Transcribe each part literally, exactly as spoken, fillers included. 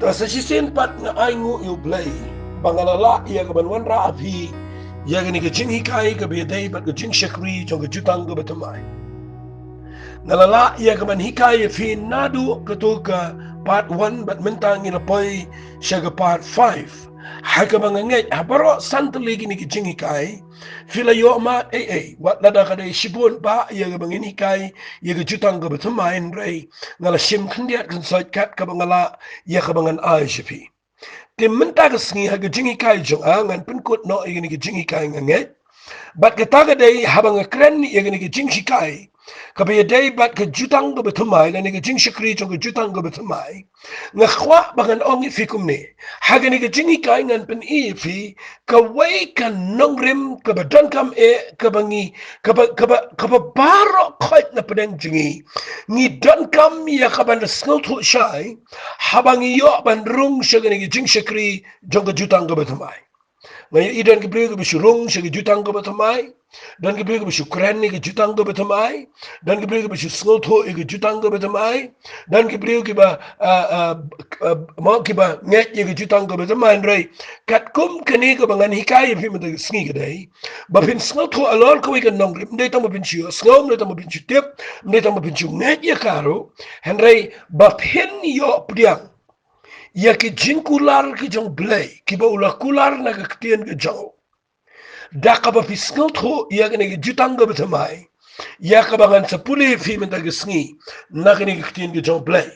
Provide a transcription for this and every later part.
Sa shisien pat nga ainguh ïa U Blei ba nga la lah ïa ka ban wanrah ha phi ïa kane ka jinghikai kaba ïadei bad ka jingshakri jong ka jutang kaba thymmai. Nga la lah ïa ka ban hikai ïa phi naduh kato ka part one bad mynta ngi la poi sha ka part five. Ha kaba nga ngeit ha baroh san tylli kine ki jinghikai phi la ïoh mad ei ei, wat lada ka dei shibun bah ïa kaba ngin hikai ïa ka jutang kaba thymmai, hynrei nga la shim khyndiat khynsoit kat kaba nga lah ïa kaba ngan ai sha phi. Te mynta ka sngi ha ka jinghikai jong nga ngan pynkut noh ïa kane ka jinghikai, nga ngeit. Bad kata ka dei haba nga kren ïa kane ka jinghikai kaba ïadei bad ka jutang kaba thymmai lane ka jingshakri jong ka jutang kaba thymmai, nga kwah ba ngan ong ïa phi kumne. Ha kane ka jinghikai ngan pyni ïa phi kawei ka nongrim kaba donkam eh, kaba ngi, kaba, kaba, kaba baroh khoit na pdeng jong ngi ngi donkam ïa ka ban da sngewthuh shai haba ngi ïoh ban rung sha kane ka jingshakri jong ka jutang kaba thymmai. Nga ïohi don ki briew kiba shu rung sha ka jutang kaba thymmai, don ki briew kiba shu kren ïa ka jutang kaba thymmai, don ki briew kiba shu sngewthuh ïa ka jutang kaba thymmai, don ki briew kiba, ah, ah, ah, mo kiba ngeit ïa ka jutang kaba thymmai, hynrei katkum kane kaba ngan hikai ïa phi mynta ka sngi ka dei ba phin sngewthuh halor kawei ka nongrim, ym dei tang ba phin shu ïohsngew, ym dei tang ba phin shu tip, ym dei tang ba phin shu ngeit ïa ka ruh, hynrei ba phin ïoh pdiang ïa ki jingkular ki jong U Blei kiba u la kular na ka ktien ka jong u, da kaba phi sngewthuh ïa kane ka jutang kaba thymmai, ïa kaba ngan sa pule ïa phi mynta ka sngi na kane ka ktien ka jong U Blei.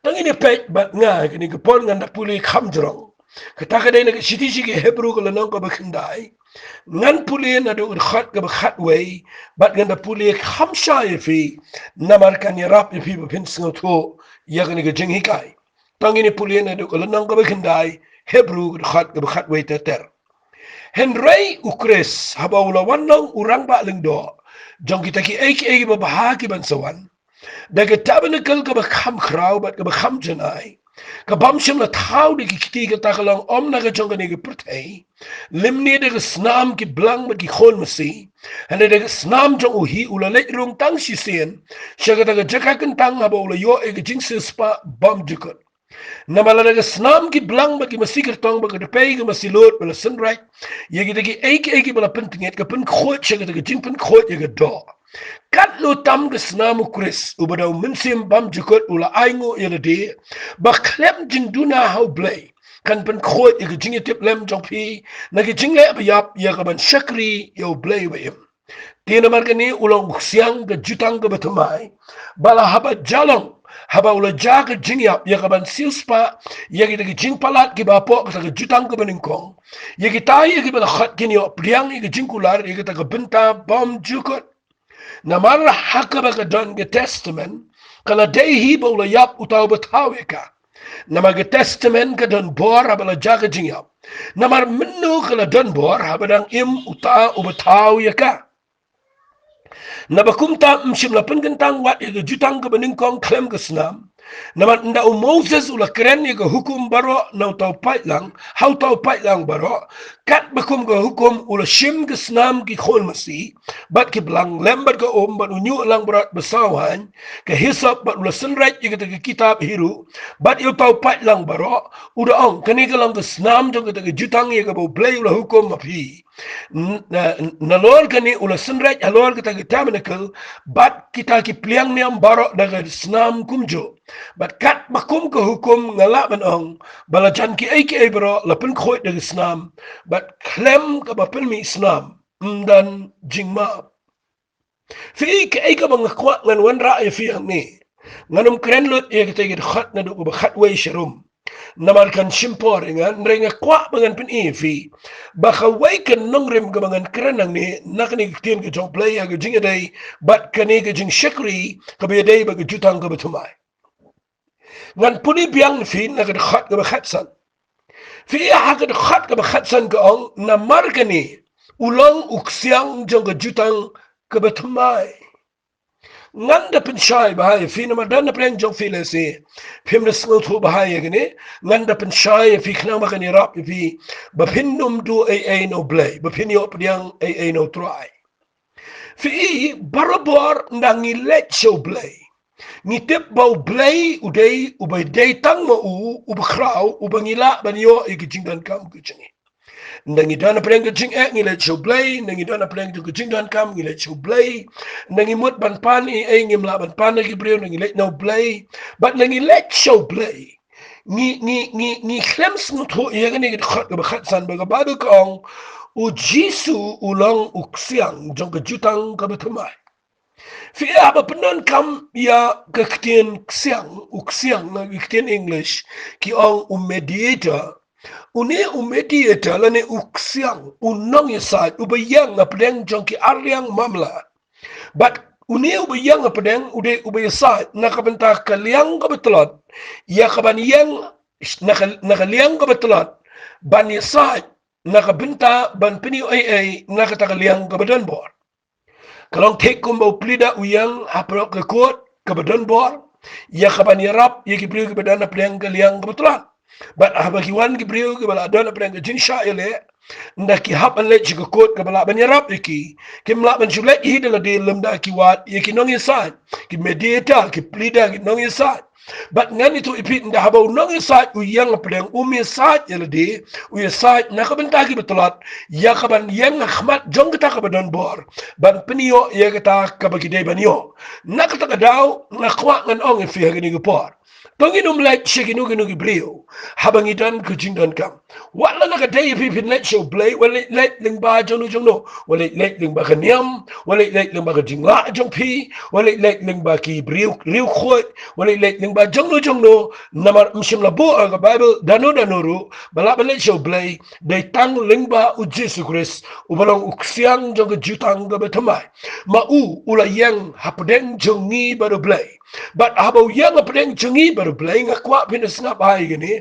Tang ngin ïa peit bad nga ïa kane ka por, ngan da pule kham jrong. Kata ka dei na ka shithi sha ki Hebru ka lynnong kaba khyndai, ngan pule naduh ka dkhot kaba khatwei bad ngan da pule kham shai ïa phi, namar kan ïarap ïa phi ba phin sngewthuh ïa kane ka jinghikai. Tang ngin ïa pule naduh ka lynnong kaba khyndai, Hebru ka dkhot kaba khatwei ter ter. Hynrei U Khrist haba u la wan long u rangbah lyngdoh jong kita kiei kiei kiba bha ki ban sa wan, da ka tabernakl kaba kham khraw bad kaba kham janai, ka bym shym la thaw da ki kti, kata ka long ym na ka jong kane ka pyrthei, lymne da ka snam ki blang bad ki khun masi, hynrei da ka snam jong u hi u la leit rung tang shisien sha kata ka jaka kyntang haba u la ïoh ïa ka jingsiewspah bymjukut. Namar lada ka snam ki blang bad ki masi kyrtong bad ka dpei ka masi lud ba la synreit ïa kita kiei kiei kiba la pyntngit, ka pynkhuid sha kata ka jingpynkhuid ïa ka doh, katno tam ka snam U Khrist uba da U Mynsiem Bymjukut u la ainguh ïa lade ba khlem jingduna ha U Blei kan pynkhuid ïa ka jingïatiplem jong phi na ka jingleh ba ïap ïa ka ban shakri ïa U Blei ba im. Te namar kane u long u ksiang ka jutang kaba thymmai, ba la haba ja long, haba u la ja ka jingïap ïa ka ban siewspah ïa kita ki jingpalat kiba hapoh kata ka jutang kaba nyngkong, ïa kita ïa kiba la khot kin ïoh pdiang ïa ka jingkular ïa kata ka bynta bymjukut. Namar ha kaba ka don ka Testament, ka la dei hi ba u la ïap uta uba thaw ïa ka. Namar ka Testament ka don bor haba la ja ka jingïap. Namar mynno ka la don bor? Haba dang im uta uba thaw ïa ka. Naba kumta ym shym la pynkyntang wat ïa ka jutang kaba nyngkong khlem ka snam. Namar ynda u Moses u la kren ïa ka hukum baroh na uta u paitlang, ha uta u paitlang baroh, katba kum ka hukum u la shim ka snam, ki khun masi bad ki blang lem bad ka um bad u ñiuh langbrot ba saw haiñ, ka hisop, bad u la synreit ïa kata ka kitab hi ruh bad ïa uta u paitlang baroh, u da ong, kane ka long ka snam jong kata ka jutang ïa kaba U Blei u la hukum ma phi. N-, na, nalor kane u la synreit halor kata ka tabernakl bad kita ki pliang niam baroh da ka snam kumjuh. Bad katba kum ka hukum, nga lah ban ong ba la jan kiei kiei baroh la pynkhuid da ka snam, bad khlem kaba pynmih snam ym don jingmap. Phi i kaei kaba nga kwah ngan wanrah ïa phi hangne. Ngan ym kren lut ïa kita ki dkhot naduh kaba khatwei sharum, namar kan shim por ïa nga, hynrei nga kwah ba ngan pyni ïa phi ba kawei ka nongrim kaba ngan kren hangne na kane ka ktien ka jong U Blei ha ka jingïadei bad kane ka jingshakri kaba ïadei bad ka jutang kaba thymmai. Ngan pule biang ïa phi na ka dkhot kaba khatsan. Phi i ha ka dkhot kaba khatsan ka ong, namar kane u long u ksiang jong ka jutang kaba thymmai. Ngan da pynshai bha ïa phi namar don na pdeng jong phi lehse phim da sngewthuh bha ïa kane. Ngan da pynshai ïa phi khnang ba kan ïarap ïa phi ba phin ym duh ei ei na U Blei, ba phin ïoh pdiang ei ei na U Trai. Phi i, barabor ynda ngi leit sha U Blei, Ngi tip ba U Blei u dei uba dei tang ma u, uba khraw, uba ngi lah ban ïoh ïa ka jingdonkam ka jong ngi. Ynda ngi don hapdeng ka jingeh ngi leit sha U Blei, ynda ngi don hapdeng ka jingdonkam ngi leit sha U Blei. Ynda ngi mut ban pan ei ei ngim lah ban pan na ki briew, ynda ngi leit na U Blei. Bad ynda ngi leit sha U Blei, ngi ngi ngi ngi khlem sngewthuh ïa kane ka dkhot kaba khatsan ba ka Baibl ka ong, U Jisu u long u ksiang jong ka jutang kaba thymmai. Phi ïa ba pyndonkam ïa ka ktien ksiang, u ksiang na ka ktien English ki ong u mediator. Une u mediator lane u ksiang, u nongïasaid, uba ïeng hapdeng jong ki arliang mamla. Bad une uba ïeng hapdeng u dei uba ïasaid na ka bynta ka liang kaba tlot, ïa kaban ïeng na ka, na ka liang kaba tlot, ban ïasaid na ka bynta ban pynïoh ei ei na kata ka liang kaba donbor. Ka long thik kumba u pleader u ïeng hapoh ka kot kaba donbor, ïa kaban ïarap ïa ki briew kiba don hapdeng ka liang kaba tlot. Bad haba ki wan ki briew kiba la don hapdeng ka jingshah ïaleh, ynda ki hap ban leit sha ka kot kaba lah ban ïarap ïa ki, kim lah ban shu leit hi da lade lymda ki wad ïa ki nongïasaid, ki mediator, ki pleader, ki nongïasaid. Bad ngan ïathuh ïa phi, ynda haba u nongïasaid u ïeng hapdeng, um ïasaid ïa lade, u ïasaid na ka bynta kiba tlot, ïa kaban ïeng ha khmat jong kata kaba donbor, ban pynïoh ïa kata kaba ki dei ban ïoh. Na kata ka daw nga kwah ngan ong ïa phi ha kane ka por, to ngin ym leit sha kino kino ki briew haba ngi don ka jingdonkam. Wat la na ka dei phi phin leit sha U Blei, wat leit leit lyngba jong no jong no, wat leit leit lyngba ka niam, wat leit leit lyngba ka jinglah jong phi, wat leit leit lyngba ki briew riewkhuid, wat leit leit lyngba jong no jong no. Namar ym shym la buh ha ka Baibl da no da no ruh ba lah ban leit sha U Blei, dei tang lyngba U Jisu Khrist uba long u ksiang jong ka jutang kaba thymmai. Ma u u la ïeng hapdeng jong ngi bad U Blei. Bad haba u ïeng hapdeng jong ngi bad U Blei, nga kwah phin sngap bha ïa kane.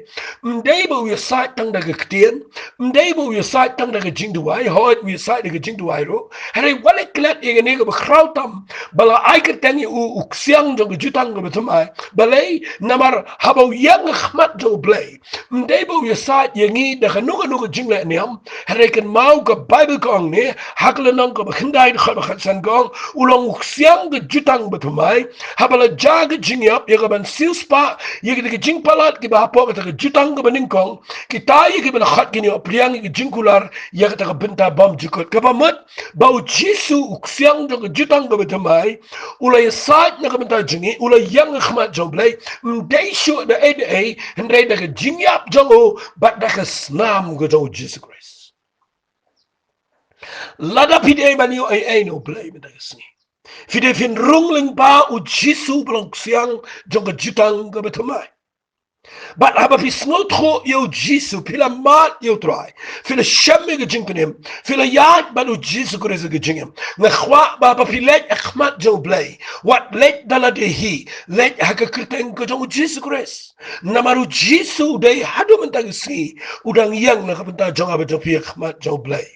Ym dei ba u ïasaid tang da ka ktien, ym dei ba u ïasaid tang da ka jingduwai, hooid u ïasaid da ka jingduwai ruh. Hynrei wat leit klet ïa kane kaba khraw tam ba la ai kyrteng ïa u u ksiang jong ka jutang kaba thymmai. Balei? Namar haba u ïeng ha khmat jong U Blei, ym dei ba u ïasaid ïa ngi da kano kano ka jingleh niam. Hynrei kynmaw ka Baibl ka ong ne, ha ka lynnong kaba khyndai dkhot ba khatsan ka ong, u long u ksiang ka jutang ba thymmai. Haba la jia ka jingïap ïa kaban siewspah ïa kita ki jingpalat kiba hapoh kata ka jutang kaba nyngkong, kita ïa kiba la khot kin ïoh pdiang ïa ka jingkular ïa kata ka bynta bymjukut. Kaba mut ba U Jisu u ksiang jong ka jutang kaba thymmai, u la ïasaid na ka bynta jong ngi, u la ïeng ha khmat jong U Blei, ym dei shuh da ei da ei, hynrei da ka jingïap jong u bad da ka snam ka jong U Jisu Khrist. Lada phi dei ban ïoh ei ei na U Blei mynta ka sngi, phi dei phin rung lyngba U Jisu uba long u ksiang jong ka jutang kaba thymmai. Bad haba phi sngewthuh ïa U Jisu, phi la mad ïa U Trai, phi la shem ïa ka jingpynim, phi la ïaid bad U Jisu Khrist ha ka jingim, nga kwah ba haba phi leit ha khmat jong U Blei, wat leit da lade hi, leit ha ka kyrteng ka jong U Jisu Khrist. Namar U Jisu u dei haduh mynta ka sngi u dang ïeng na ka bynta jong nga bad jong phi ha khmat jong U Blei.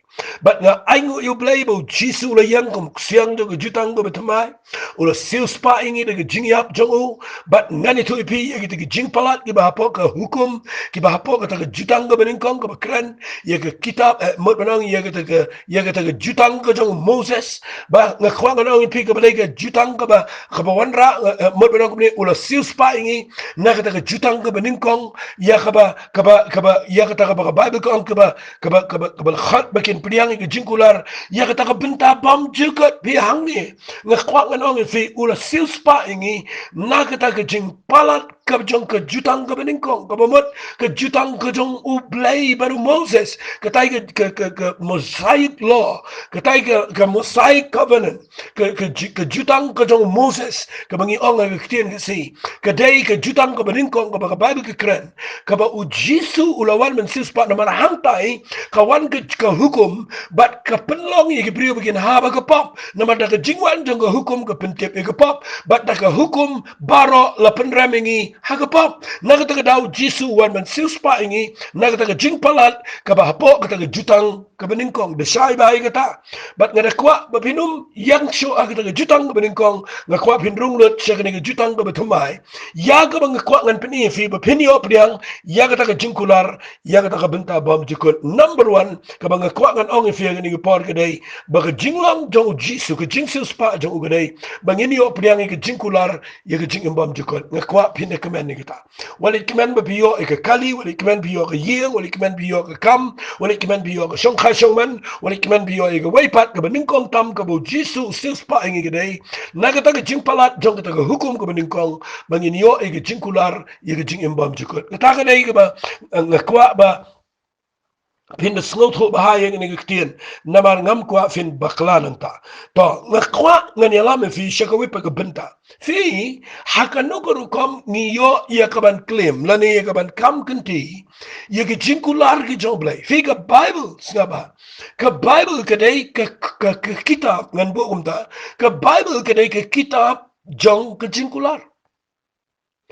Bad nga ainguh ïa U Blei ba U Jisu u la ïeng kum u ksiang jong ka jutang kaba thymmai. U la siewspah ïa ngi da ka jingïap jong u. Bad ngan ïathuh ïa phi ïa kita ki jingpalat kiba hapoh ka Hukum, kiba hapoh kata ka jutang kaba nyngkong kaba kren ïa ka kitab, eh, mut ban ong ïa kata ka, ïa kata ka jutang ka jong u Moses. Ba nga kwah ngan ong ïa phi kaba dei ka jutang kaba, kaba wanrah, eh, mut ban ong kumne, u la siewspah ïa ngi na kata ka jutang kaba nyngkong, ïa kaba, kaba, kaba, ïa kata kaba ka Baibl ka ong kaba, kaba, kaba, kaba la khot ba kin pdiang ïa ka jingkular ïa kata ka bynta bymjukut. Phi hangne, nga kwah ngan ong ïa phi, u la siewspah ïa ngi na kata ka jingpalat ka jong ka jutang kaba nyngkong, kaba mut ka jutang ka jong U Blei bad u Moses, katai ka, ka, ka, ka Mosaic law, katai ka, ka Mosaic covenant, ka, ka ju-, ka jutang ka jong u Moses, kaba ngi ong ha ka ktien Khasi, ka dei ka jutang kaba nyngkong kaba ka Baibl ka kren, kaba U Jisu u la wan ban siewspah. Namar hangtai ka wan ka, ka hukum, bad ka pynlong ïa ki briew ba kin hap ha ka pop. Namar da ka jingwan jong ka hukum ka pyntip ïa ka pop, bad da ka hukum baroh la pynrem ïa ngi ha ka pop. Na kata ka daw U Jisu u wan ban siewspah ïa ngi na kata ka jingpalat kaba hapoh kata ka jutang kaba nyngkong, da shai bha ïa kata. Bad nga da kwah ba phin ym ïeng shuh ha kata ka jutang kaba nyngkong, nga kwah phin rung lut sha kane ka jutang kaba thymmai, ïa kaba nga kwah ngan pyni ïa phi ba phin ïoh pdiang ïa kata ka jingkular ïa kata ka bynta bymjukut. Number one, kaba nga kwah ngan ong ïa phi ha kane ka por ka dei ba ka jinglong jong u Jisu, ka jingsiewspah jong u ka dei ba ngin ïoh pdiang ïa ka jingkular ïa ka jingim bymjukut. Nga kwah phin da kmen ïa kata. Wat leit kmen ba phi ïoh ïa ka kali, wat leit kmen phi ïoh ka ïing, wat leit kmen phi ïoh ka kam, wat leit kmen phi ïoh ka shongkha shongman, wat leit kmen phi ïoh ïa kawei pat, kaba nyngkong tam kaba u Jisu u siewspah ïa ngi ka dei na kata ka jingpalat jong kata ka hukum kaba nyngkong, ba ngin ïoh ïa ka jingkular ïa ka jingim bymjukut. Kata ka dei kaba, eh, nga kwah ba phin da sngewthuh bha ïa kane ka ktien, namar ngam kwah phin bakla nangta. To, nga kwah ngan ïalam ïa phi sha kawei pat ka bynta. Phi, ha kano ka rukom ngi ïoh ïa kaban claim lane ïa kaban kam kynti ïa ka jingkular ka jong u Blei? Phi, ka Baibl, sngap bha, ka Baibl ka dei ka, ka, ka kitab, ngan buh kumta, ka Baibl ka dei ka kitab jong ka jingkular.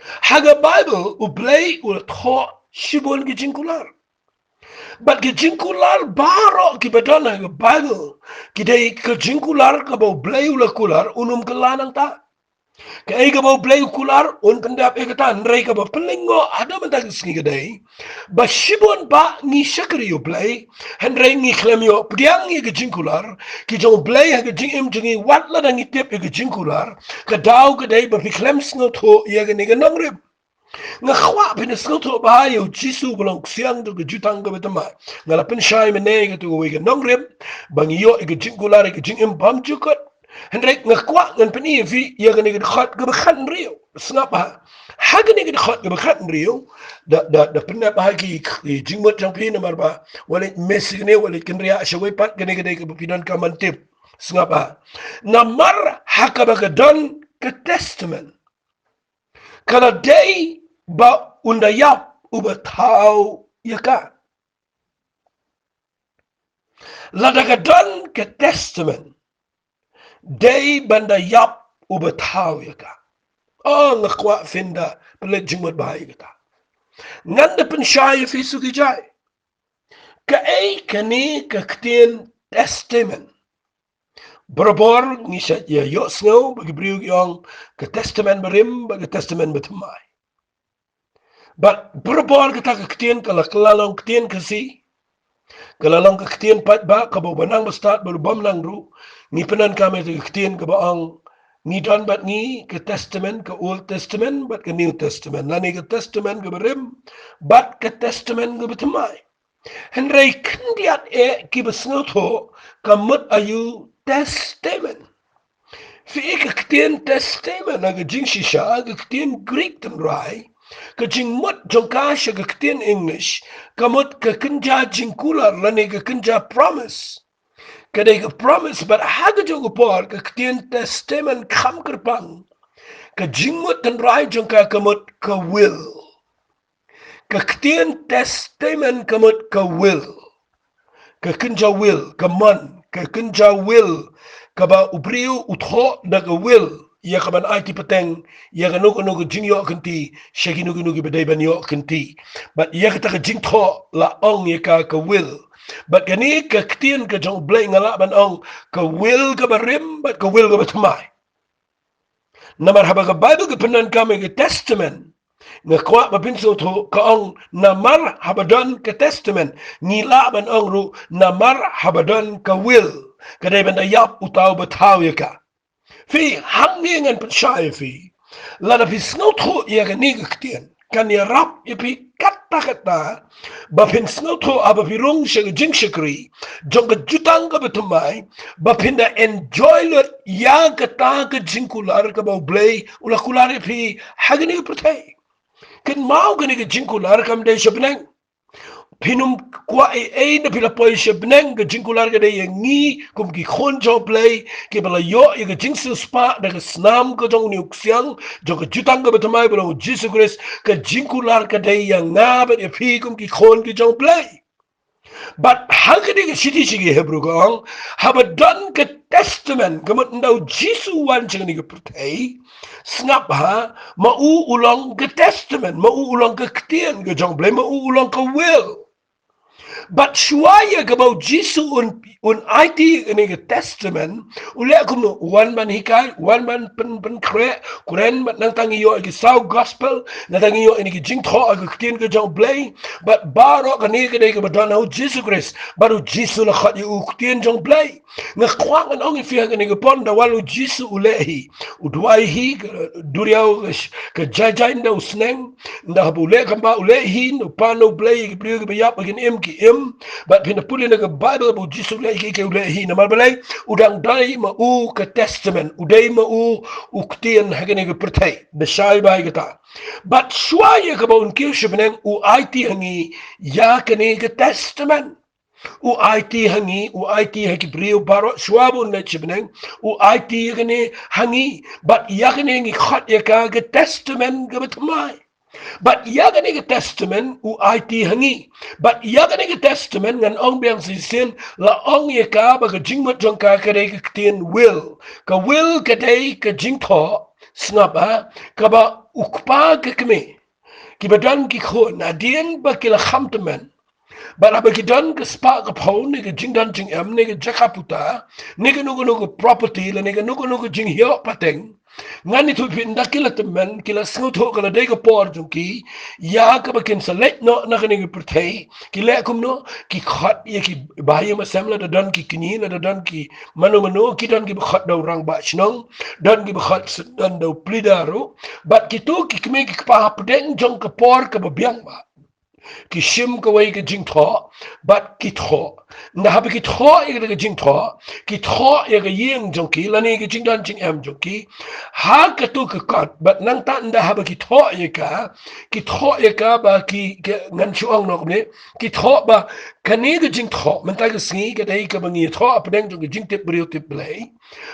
Ha ka Baibl u Blei u la thoh shibun ki jingkular. Bad ki jingkular baroh kiba don ha ka Baibl ki dei ka jingkular kaba u Blei u la kular, un ym kylla nangta. Kaei kaba u Blei u kular un pyndep ïa kata, hynrei kaba pynlyngngoh haduh mynta ka sngi ka dei ba shibun ba ngi shakri ïa u Blei, hynrei ngi khlem ïoh pdiang ïa ka jingkular ka jong u Blei ha ka jingim jong ngi. Wat lada ngi tip ïa ka jingkular, ka daw ka dei ba phi khlem sngewthuh ïa kane ka nongrim. Nga kwah phin da sngewthuh bha ïa u Jisu ba long ksiang jong ka jutang kaba thymmai. Nga la pynshai mynne ïa katu kawei ka nongrim ba ngi ïoh ïa ka jingkular ïa ka jingim bymjukut. Hynrei nga kwah ngan pyni ïa phi ïa kane ka dkhot kaba khathynriew. Sngap bha. Ha kane ka dkhot kaba khathynriew, da, da, da pyndep ha ki, ki jingmut jong phi, namar ba wat leit miss ïa kane, wat leit kynriah sha wei pat, kane ka dei kaba phi donkam ban tip. Sngap bha. Namar ha kaba ka don ka Testament, ka la dei ba un da ïap uba thaw ïa ka. Lada ka don ka Testament, dei ban da ïap uba thaw ïa ka. Oh, nga kwah phin da pynleit jingmut bha ïa kata. Ngan da pynshai ïa phi suki jai. Kaei kane ka ktien Testament? Barabor ngi shait ïa ïohsngew ba ki briew ki ong ka Testament Barim bad ka Testament Bathymmai. Bad barabor kata ka ktien ka la, ka la long ktien Khasi, ka la long ka ktien paidbah kaba uba nang ba stad bad uba ym nang ruh, ngi pyndonkam ïa ka ktien kaba ong, ngi don bad ngi ka Testament, ka Old Testament bad ka New Testament, lane ka Testament kaba rim bad ka Testament kaba thymmai. Hynrei khyndiat eh kiba sngewthuh ka mut aïu Testament. Phi, ka ktien Testament na ka jingshisha, ka ktien Greek tynrai, ka jingmut jong ka sha ka ktien English ka mut ka kynja jingkular lane ka kynja promise. Ka dei ka promise, bad ha kajuh ka por ka ktien Testament kham kyrpang, ka jingmut tynrai jong ka ka mut ka will. Ka ktien Testament ka mut ka will, ka kynja will, ka mon, ka kynja will, kaba u briew u thoh da ka will ïa kaban aiti pateng ïa kano kano ka jingïoh kynti sha kino kino kiba dei ban ïoh kynti. Bad ïa kata ka jingthoh la ong ïa ka ka will. Bad kane ka ktien ka jong u Blei nga lah ban ong ka will kaba rim bad ka will kaba thymmai. Namar haba ka Baibl ka pyndonkam ïa ka Testament, nga kwah ba phin sngewthuh, ka ong namar haba don ka Testament. Ngi lah ban ong ruh namar haba don ka will, ka dei ban da ïap uta uba thaw ïa ka. Phi, hangne ngan pynshai ïa phi, lada phi sngewthuh ïa kane ka ktien, kan ïarap ïa phi katta katta ba phin sngewthuh haba phi rung sha ka jingshakri jong ka jutang kaba thymmai, ba phin da enjoy lut ïa kata ka jingkular kaba u Blei u la kular ïa phi ha kane ka pyrthei. Kynmaw, kane ka jingkular kam dei sha bneng. Phin ym kwah ei ei da phi la poi sha bneng. Ka jingkular ka dei ïa ngi kum ki khun jong u Blei kiba la ïoh ïa ka jingsiewspah da ka snam ka jong une u ksiang jong ka jutang kaba thymmai ba long u Jisu Khrist. Ka jingkular ka dei ïa nga bad ïa phi kum ki khun ki jong u Blei. Bad ha kane ka shithi sha ki Hebru ka ong, haba don ka Testament, ka mut ynda u Jisu u wan sha kane ka pyrthei, sngap bha, ma u u long ka Testament, ma u u long ka ktien ka jong u Blei, ma u u long ka will. Bad shuwa ïa kaba u Jisu un, un aiti ïa kane ka testament, u leh kumno? U wan ban hikai, u wan ban pyn, pynkhreh, kren, bad nangta ngi ïoh ïa ki saw gospel, nangta ngi ïoh ïa kine ki jingthoh ha ka ktien ka jong u Blei, bad baroh kane ka dei kaba don ha u Jisu Khrist, bad u Jisu la khot ïa u ktien jong u Blei. Nga kwah ngan ong ïa phi ha kane ka por, ynda wan u Jisu u leh hi, u duwai hi, ka duriaw ka, ka jai jai ynda u sneng, ynda haba u leh kumba u leh hi, ynda u pan u Blei ïa ki briew kiba ïap, ba kin im ki im. Bad phin da pule na ka Baibl ba u Jisu u leh hi, ki u leh hi, namar balei? U dang dei ma u ka testament, u dei ma u u ktien ha kane ka pyrthei. Ba shai bha ïa kata. Bad shuwa ïa kaba un kiew sha bneng, u aiti ha ngi ïa kane ka testament. U aiti ha ngi, u aiti ha ki briew baroh, shuwa ba un leit sha bneng, u aiti ïa kane ha ngi, bad ïa kane ngi khot ïa ka ka testament kaba thymmai. Bad ïa kane ka testament u aiti ha ngi. Bad ïa kane ka testament ngan ong biang shisien, la ong ïa ka ba ka jingmut jong ka ka dei ka ktien will. Ka will ka dei ka jingthoh, sngap ha, kaba u kpa ka kmie, kiba don ki khun, hadien ba ki la kham tymmen, bad haba ki don ka spah ka phew, ne ka jingdon jingem, ne ka jaka puta, ne kano kano ka property, lane kano kano ka jingïoh pateng, ngan ïathuh ïa phi, ynda ki la tymmen, ki la sngewthuh ka la dei ka por jong ki ïa kaba kin sa leit noh na kane ka pyrthei, ki leh kumno? Ki khot ïa ki bahaïing bahasem, lada don ki kñi, lada don ki mano mano, ki don kiba khot da u rangbah shnong, don kiba khot s-, don da u pleader ruh. Bad kito ki kmie ki kpa, hapdeng jong ka por kaba biang bha, ki shim kawei ka jingthoh, bad ki thoh. Ynda haba ki thoh ïa ka jingthoh, ki thoh ïa ka ïing jong ki, lane ka jingdon jingem jong ki, ha kato ka kot, bad nangta ynda haba ki thoh ïa ka, ki thoh ïa ka ba ki, ki, ngan shu ong noh kumne, ki thoh ba kane ka jingthoh mynta ka sngi ka dei kaba ngi thoh hapdeng jong ka jingtip briew tip Blei.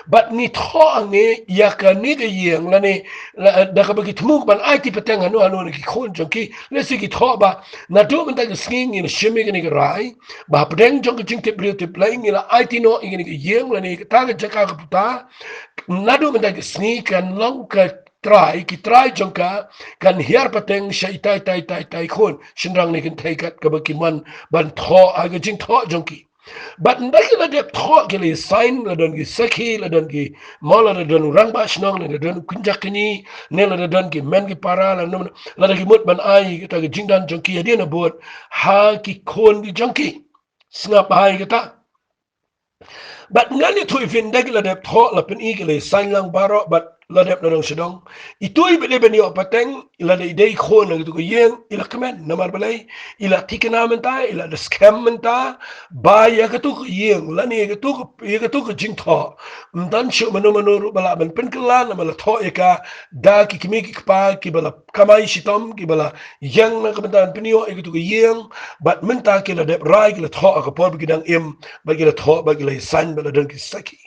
Bad ngi thoh hangne ïa kane ka ïing, lane, la, da kaba ki thmu ban aiti pateng hano hano na ki khun jong ki. Lehse ki thoh ba naduh mynta ka sngi ngi la shim ïa kane ka rai, ba hapdeng jong ka jingtip briew tip Blei ngi la aiti noh ïa kane ka ïing, lane kata ka jaka ka puta, naduh mynta ka sngi kan long ka trai, ki trai jong ka kan hiar pateng sha itai tai tai tai khun shynrang ne kynthei kat kaba ki mon ban thoh ha ka jingthoh jong ki. Bad ynda ki la dep thoh, ki la sign, la don ki sakhi, la don ki, mo lada don u rangbah shnong, lada don u kynja kñi, ne lada don ki hynmen ki para, lada, lada ki mut ban ai kata ka jingdon jong ki hadien habud ha ki khun ki jong ki. Sngap bha ïa kata. Bad ngan ïathuh ïa phi, ynda ki la dep thoh, la pyni, ki la sign lang baroh, bad la dep na dong sha dong. Itu i ba dei ban ïoh pateng, i lada i dei khun na katu ka ïing, i la kmen, namar balei, i la thikna mynta, i la da skhem mynta ba ïa katu ka ïing, lane ïa katu ka, ïa katu ka jingthoh, ym don shuh mano mano ruh ba lah ban pynkylla, namar la thoh ïa ka da ki kmie ki kpa kiba la kamai shitom, kiba la ïeng na ka bynta ban pynïoh ïa katu ka ïing, bad mynta ki la dep rai, ki la thoh ha ka por ba ki dang im, bad ki la thoh, bad ki la sign, bad la don ki sakhi.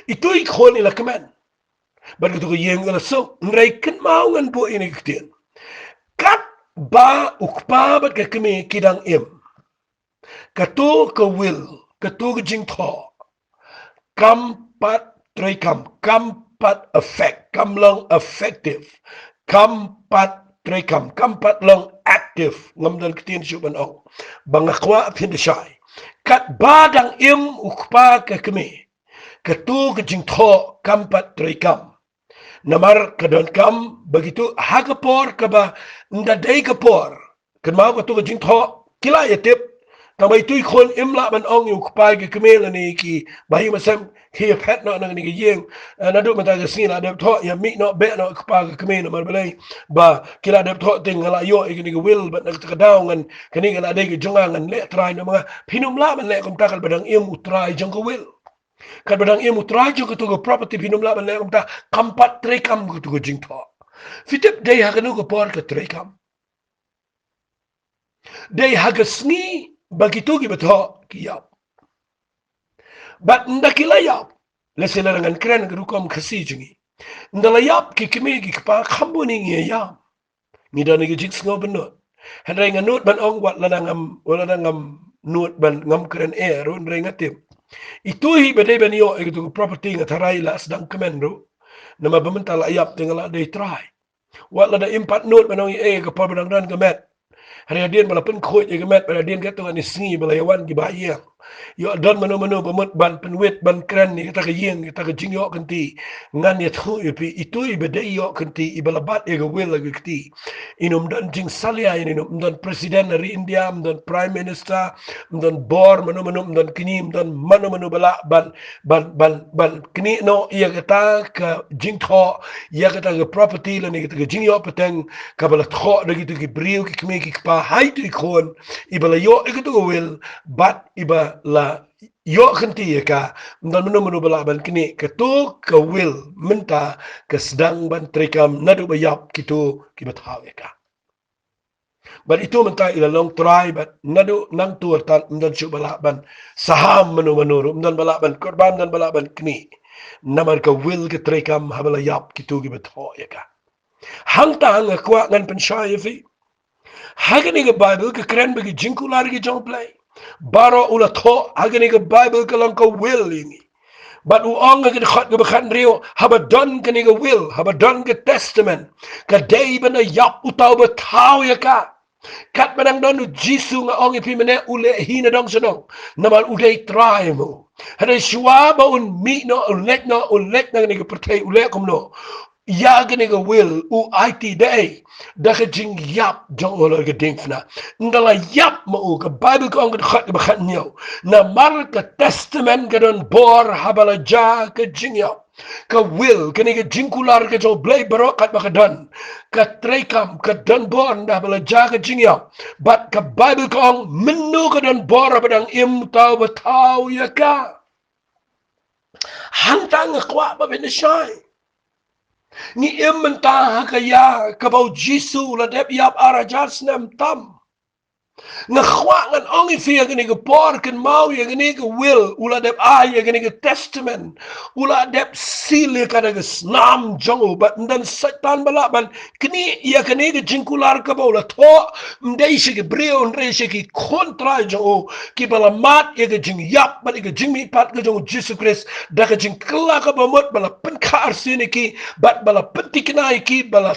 Itu i khun i la kmen. Bad katu ka ïing i la suk. Hynrei kynmaw, ngan buh ïa kane ka ktien. Katba u kpa bad ka kmie ki dang im, katu ka will, katu ka jingthoh, kam pat treikam, kam pat effect, kam long effective, kam pat treikam, kam pat long active. Ngam don ktien shuh ban ong, ba nga kwah phin da shai. Katba dang im u kpa ka kmie, katu ka jingthoh kam pat treikam. Namar ka donkam ba kitu ha ka por kaba ynda dei ka por. Kynmaw, katu ka jingthoh ki la ïa tip. Tangba itu i khun im lah ban ong ïa u kpa ka kmie lane ki bahaïing bahasem, ki ïa phet noh na kane ka ïing. Eh, naduh mynta ka sngi la dep thoh, ïa mih noh, beh noh kpa ka kmie, namar balei? Ba ki la dep thoh te, nga la ïoh ïa kane ka will, bad na kata ka daw ngan, kane ka la dei ka jong nga, ngan leh trai noh ma nga. Phin ym lah ban leh kumta katba dang im u trai jong ka will. Katba dang im u trai jong katu ka property, phin ym lah ban leh kumta. Kam pat treikam katu ka jingthoh. Phi tip dei ha kano ka por ka treikam? Dei ha ka sngi ba kitu kiba thoh ki ïap. Bad ynda ki la ïap, lehse lada ngan kren ka rukom Khasi jong ngi, ynda la ïap ki kmie ki kpa, kham bun ngi ïa ïam. Ngi don ïa ka jingsngew bynnud. Hynrei nga nud ban ong, wat lada ngam, wat lada ngam nud ban, ngam kren eh ruh, hynrei nga tip, itu hi ba dei ban ïoh ïa katu ka property, nga tharai la sdang kmen ruh. Namar ba mynta la ïap te nga la dei trai. Wat lada im pat nud ban ong ei ei, ka por ba dang don ka met, Hynrei hadien ba la pynkhuid ïa ka met, bad hadien katto katne sngi ba la ïa wan ki bahaïing, ïoh don mano mano ba mut ban pynwit, ban kren ïa kata ka ïing, ïa kata ka jingïoh kynti, ngan ïathuh ïa phi, itu iba dei ïoh kynti, iba la bat ïa ka will ha ka kti, in ym don jingsalia ïa ino, ym don president ha ri India, ym don prime minister, ym don bor mano mano, ym don kñi, ym don mano mano ba lah ban, ban, ban, ban knieh noh ïa kata ka jingthoh, ïa kata ka property lane kata ka jingïoh pateng, kaba la thoh da kito ki briew, ki kmie ki kpa, ha itu i khun, iba la ïoh ïa kito ka will, bad iba la ïoh kynti ïa ka. Ym don mano mano ba lah ban knieh. Kato ka will mynta ka sdang ban treikam naduh ba ïap kito kiba thaw ïa ka. Bad ito mynta i la long trai, bad naduh nangto artat ym don shuh ba lah ban saham mano mano ruh, ym don ba lah ban kyrpad, ym don ba lah ban knieh. Namar ka will ka treikam haba la ïap kito kiba thoh ïa ka. Hangta nga kwah ngan pynshai ïa phi, ha kane ka Baibl ka kren ba ki jingkular ki jong U Blei. Baroh u la thoh ha kane ka Baibl ka long ka will ïa ngi. Bad u ong ha ka dkhot kaba khathynriew, haba don kane ka will, haba don ka testament, ka dei ban da ïap uta uba thaw ïa ka. Katba dang don U Jisu, nga ong ïa phi mynne, u leh hi na dong sha dong, namar u dei trai mo. Hynrei shuwa ba un mih noh, un leit noh, un leit na kane ka pyrthei, u leh kumno? Ïa kane ka will u aiti da ei? Da ka jingïap jong u ha la ka diengphna. Ynda la ïap ma u, ka Baibl ka ong ha ka dkhot kaba khathynñiew, namar ka testament ka don bor haba la jia ka jingïap. Ka will, kane ka jingkular ka jong U Blei baroh katba ka don, ka treikam, ka don bor ynda haba la jia ka jingïap. Bad ka Baibl ka ong, mynno ka don bor haba dang im uta uba thaw ïa ka? Hangta nga kwah ba phin da shai. Ngi im mynta ha ka ïa kaba U Jisu u la dep ïap ar hajar snem tam. Nga kwah ngan ong ïa phi, ïa kane ka por, kynmaw ïa kane ka will u la dep ai, ïa kane ka testament u la dep seal ïa ka da ka snam jong u. Bad ym don Soitan ba lah ban knieh ïa kane ka jingkular kaba u la thoh, ym dei sha ki briew, hynrei sha ki khun trai jong u, kiba la mad ïa ka jingïap bad ïa ka jingmihpat ka jong U Jisu Khrist, da ka jingkylla kaba mut, ba la pynkha arsien ïa ki, bad ba la pynthikna ïa ki, ba la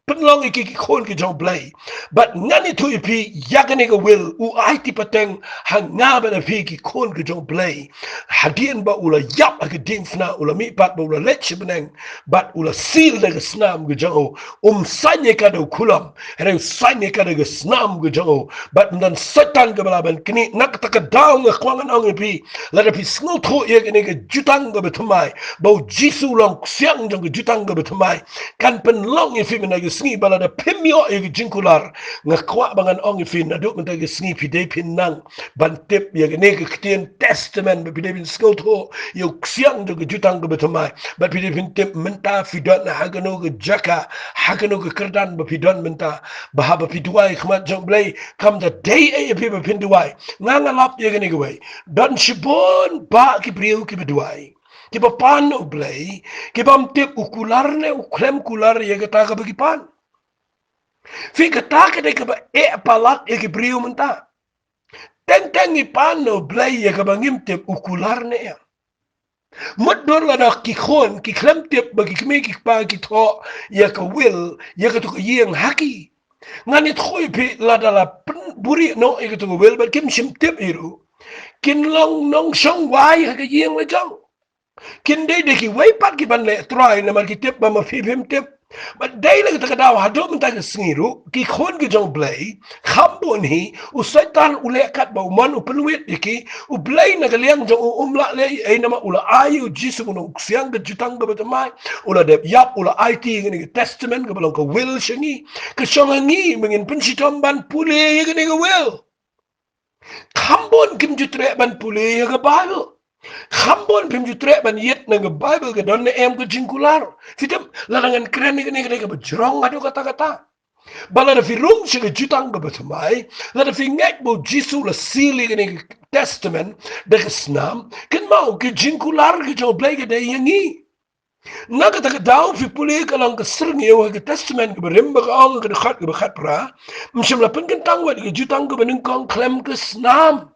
pynlong ïa ki ki khun ki jong U Blei. Bad ngan ïathuh ïa phi, ïa kane ka will u aiti pateng ha nga bad ha phi ki khun ki jong U Blei. Hadien ba u la ïap ha ka diengphna, u la mihpat bad u la leit sha bneng, bad u la seal da ka snam ka jong u. Um sign ïa ka da u khulom, hynrei u sign ïa ka da ka snam ka jong u. Bad ym don Soitan kaba lah ban knieh. Na kata ka daw nga kwah ngan ong ïa phi, lada phi sngewthuh ïa kane ka jutang kaba thymmai, ba U Jisu u long ksiang jong ka jutang kaba thymmai, kan pynlong ïa phi mynta ka sngi ba lada phim ïoh ïa ka jingkular. Nga kwah ba ngan ong ïa phi, naduh mynta ka sngi phi dei phin nang ban tip ïa kane ka ktien testament, ba phi dei phin sngewthuh ïa u ksiang jong ka jutang kaba thymmai. Bad phi dei phin tip mynta phi don ha kano ka jaka, ha kano ka kyrdan ba phi don mynta, ba haba phi duwai ha khmat jong U Blei, kam da dei ei ïa phi ba phin duwai. Nga, nga lap ïa kane kawei. Don shibun bah ki briew kiba duwai, kiba pan U Blei, ki bym tip u kular ne u khlem kular ïa kata kaba ki pan. Phi, kata ka dei kaba eh palat ïa ki briew mynta. Teng teng ngi pan na U Blei ïa kaba ngim tip u kular ne em. Mutdur lada ki khun ki khlem tip ba ki kmie ki kpa ki thoh ïa ka will, ïa kato ka ïing ha ki. Ngan ïathuh ïa phi, lada la pynbuhrieh noh ïa kato ka will bad kim shym tip hi ruh, kin long nongshong wai ha ka ïing la jong. Kin dei da kiwei pat ki ban leh trai namar ki tip ba ma phi phim tip. Bad dei la kata ka daw haduh mynta ka sngi ruh ki khun ki jong U Blei, kham bun hi, u Soitan u leh katba u mon, u pynwit ïa ki. U Blei na ka liang jong u um lah leh ei namar u la ai U Jisu, u long u ksiang ka jutang kaba thymmai. U la dep ïap, u la aiti ïa kane ka testament kaba long ka will sha ngi. Ka shong ha ngi ba ngin pynshitom ban pule ïa kane ka will. Kham bun kim ju treh ban pule ïa ka Baibl. Kham bun phim ju treh ban ïit na ka Baibl ka don ne em ka jingkular. Phi tip, lada ngan kren ïa kane ka dei kaba jrong haduh katta katta. Ba lada phi rung sha ka jutang kaba thymmai, lada phi ngeit ba U Jisu u la seal ïa kane ka testament da ka snam, kynmaw, ka jingkular ka jong U Blei ka dei ïa ngi. Na kata ka daw phi pule ka long ka syrngiew ha ka Testament kaba rim ba ka ong ha ka dkhot kaba khatphra, ym shym la pynkyntang wat ïa ka jutang kaba nyngkong khlem ka snam.